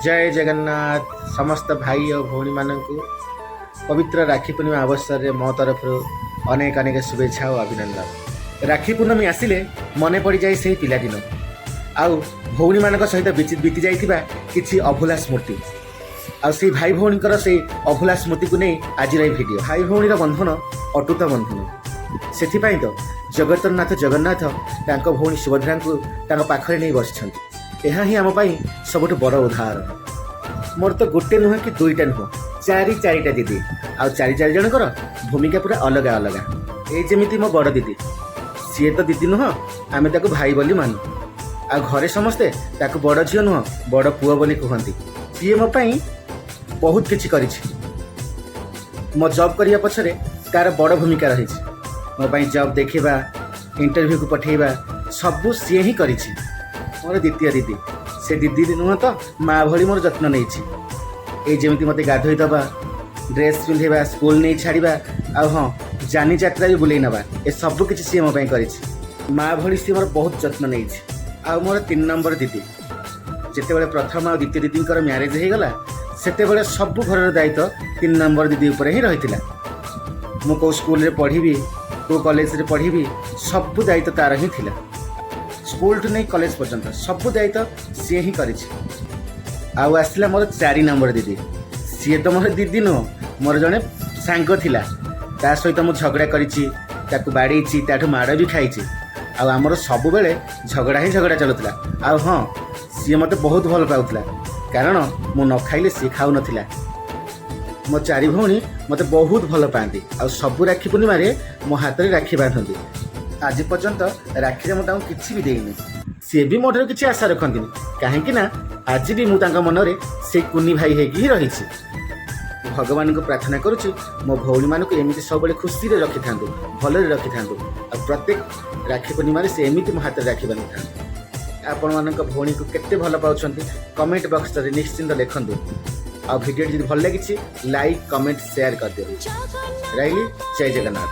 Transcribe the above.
ଜୟ ଜଗନ୍ନାଥ। ସମସ୍ତ ଭାଇ ଓ ଭଉଣୀମାନଙ୍କୁ ପବିତ୍ର ରାକ୍ଷୀ ପୂର୍ଣ୍ଣିମା ଅବସରରେ ମୋ ତରଫରୁ ଅନେକ ଅନେକ ଶୁଭେଚ୍ଛା ଓ ଅଭିନନ୍ଦନ। ରାକ୍ଷୀ ପୂର୍ଣ୍ଣମୀ ଆସିଲେ ମନେ ପଡ଼ିଯାଏ ସେହି ପିଲାଦିନ ଆଉ ଭଉଣୀମାନଙ୍କ ସହିତ ବିତି ଯାଇଥିବା କିଛି ଅଭୁଲା ସ୍ମୃତି। ଆଉ ସେଇ ଭାଇ ଭଉଣୀଙ୍କର ସେଇ ଅଭୁଲା ସ୍ମୃତିକୁ ନେଇ ଆଜିର ଏହି ଭିଡ଼ିଓ। ଭାଇ ଭଉଣୀର ବନ୍ଧନ ଅଟୁଟ ବନ୍ଧନ। ସେଥିପାଇଁ ତ ଜଗତର ନାଥ ଜଗନ୍ନାଥ ତାଙ୍କ ଭଉଣୀ ସୁଭଦ୍ରାଙ୍କୁ ତାଙ୍କ ପାଖରେ ନେଇ ବସିଛନ୍ତି। ଏହା ହିଁ ଆମ ପାଇଁ ସବୁଠୁ ବଡ଼ ଉଦାହରଣ। ମୋର ତ ଗୋଟେ ନୁହେଁ କି ଦୁଇଟା ନୁହଁ, ଚାରି ଚାରିଟା ଦିଦି। ଆଉ ଚାରି ଚାରି ଜଣଙ୍କର ଭୂମିକା ପୁରା ଅଲଗା ଅଲଗା। ଏଇ ଯେମିତି ମୋ ବଡ଼ ଦିଦି, ସିଏ ତ ଦିଦି ନୁହଁ, ଆମେ ତାକୁ ଭାଇ ବୋଲି ମାନୁ। ଆଉ ଘରେ ସମସ୍ତେ ତାକୁ ବଡ଼ ଝିଅ ନୁହଁ, ବଡ଼ ପୁଅ ବୋଲି କୁହନ୍ତି। ସିଏ ମୋ ପାଇଁ ବହୁତ କିଛି କରିଛି। ମୋ ଜବ୍ କରିବା ପଛରେ ତାର ବଡ଼ ଭୂମିକା ରହିଛି। ମୋ ପାଇଁ ଜବ୍ ଦେଖିବା, ଇଣ୍ଟରଭ୍ୟୁକୁ ପଠେଇବା, ସବୁ ସିଏ ହିଁ କରିଛି। ମୋର ଦ୍ୱିତୀୟ ଦିଦି, ସେ ଦିଦି ନୁହଁ ତ ମା ଭଳି ମୋର ଯତ୍ନ ନେଇଛି। ଏଇ ଯେମିତି ମୋତେ ଗାଧୋଇ ଦେବା, ଡ୍ରେସ୍ ପିନ୍ଧେଇବା, ସ୍କୁଲ ନେଇ ଛାଡ଼ିବା, ଆଉ ହଁ, ଯାନି ଯାତ୍ରା ବି ବୁଲେଇ ନେବା, ଏ ସବୁ କିଛି ସିଏ ମୋ ପାଇଁ କରିଛି। ମା ଭଳି ସିଏ ମୋର ବହୁତ ଯତ୍ନ ନେଇଛି। ଆଉ ମୋର ତିନି ନମ୍ବର ଦିଦି, ଯେତେବେଳେ ପ୍ରଥମ ଆଉ ଦ୍ୱିତୀୟ ଦିଦିଙ୍କର ମ୍ୟାରେଜ୍ ହେଇଗଲା, ସେତେବେଳେ ସବୁ ଘରର ଦାୟିତ୍ୱ ତିନି ନମ୍ବର ଦିଦି ଉପରେ ହିଁ ରହିଥିଲା। ମୁଁ କେଉଁ ସ୍କୁଲରେ ପଢ଼ିବି, କେଉଁ କଲେଜରେ ପଢ଼ିବି, ସବୁ ଦାୟିତ୍ୱ ତାର ହିଁ ଥିଲା। ସ୍କୁଲଠୁ ନେଇ କଲେଜ ପର୍ଯ୍ୟନ୍ତ ସବୁ ଦାୟିତ୍ୱ ସିଏ ହିଁ କରିଛି। ଆଉ ଆସିଲା ମୋର ଚାରି ନମ୍ବର ଦିଦି। ସିଏ ତ ମୋର ଦିଦି ନୁହଁ, ମୋର ଜଣେ ସାଙ୍ଗ ଥିଲା। ତା ସହିତ ମୁଁ ଝଗଡ଼ା କରିଛି, ତାକୁ ବାଡ଼େଇଛି, ତାଠୁ ମାଡ଼ ବି ଖାଇଛି। ଆଉ ଆମର ସବୁବେଳେ ଝଗଡ଼ା ହିଁ ଝଗଡ଼ା ଚାଲୁଥିଲା। ଆଉ ହଁ, ସିଏ ମୋତେ ବହୁତ ଭଲ ପାଉଥିଲା, କାରଣ ମୁଁ ନ ଖାଇଲେ ସିଏ ଖାଉନଥିଲା। ମୋ ଚାରି ଭଉଣୀ ମୋତେ ବହୁତ ଭଲ ପାଆନ୍ତି ଆଉ ସବୁ ରାକ୍ଷୀ ପୂର୍ଣ୍ଣିମାରେ ମୋ ହାତରେ ରାକ୍ଷୀ ବାନ୍ଧନ୍ତି। ଆଜି ପର୍ଯ୍ୟନ୍ତ ରାକ୍ଷୀରେ ମୁଁ ତାଙ୍କୁ କିଛି ବି ଦେଇନି। ସିଏ ବି ମୋ ଠାରୁ କିଛି ଆଶା ରଖନ୍ତିନି, କାହିଁକି ନା ଆଜି ବି ମୁଁ ତାଙ୍କ ମନରେ ସେଇ କୁନି ଭାଇ ହେଇକି ହିଁ ରହିଛି। ମୁଁ ଭଗବାନଙ୍କୁ ପ୍ରାର୍ଥନା କରୁଛି, ମୋ ଭଉଣୀମାନଙ୍କୁ ଏମିତି ସବୁବେଳେ ଖୁସିରେ ରଖିଥାନ୍ତୁ, ଭଲରେ ରଖିଥାନ୍ତୁ ଆଉ ପ୍ରତ୍ୟେକ ରାକ୍ଷୀ ପୂର୍ଣ୍ଣିମାରେ ସେ ଏମିତି ମୋ ହାତରେ ରାକ୍ଷୀ ବାନ୍ଧିଥାନ୍ତୁ। ଆପଣମାନଙ୍କ ଭଉଣୀକୁ କେତେ ଭଲ ପାଉଛନ୍ତି, କମେଣ୍ଟ ବକ୍ସରେ ନିଶ୍ଚିନ୍ତ ଲେଖନ୍ତୁ। ଆଉ ଭିଡ଼ିଓଟି ଯଦି ଭଲ ଲାଗିଛି, ଲାଇକ୍, କମେଣ୍ଟ, ସେୟାର କରିଦିଅନ୍ତୁ। ରହିଲି, ଜୟ ଜଗନ୍ନାଥ।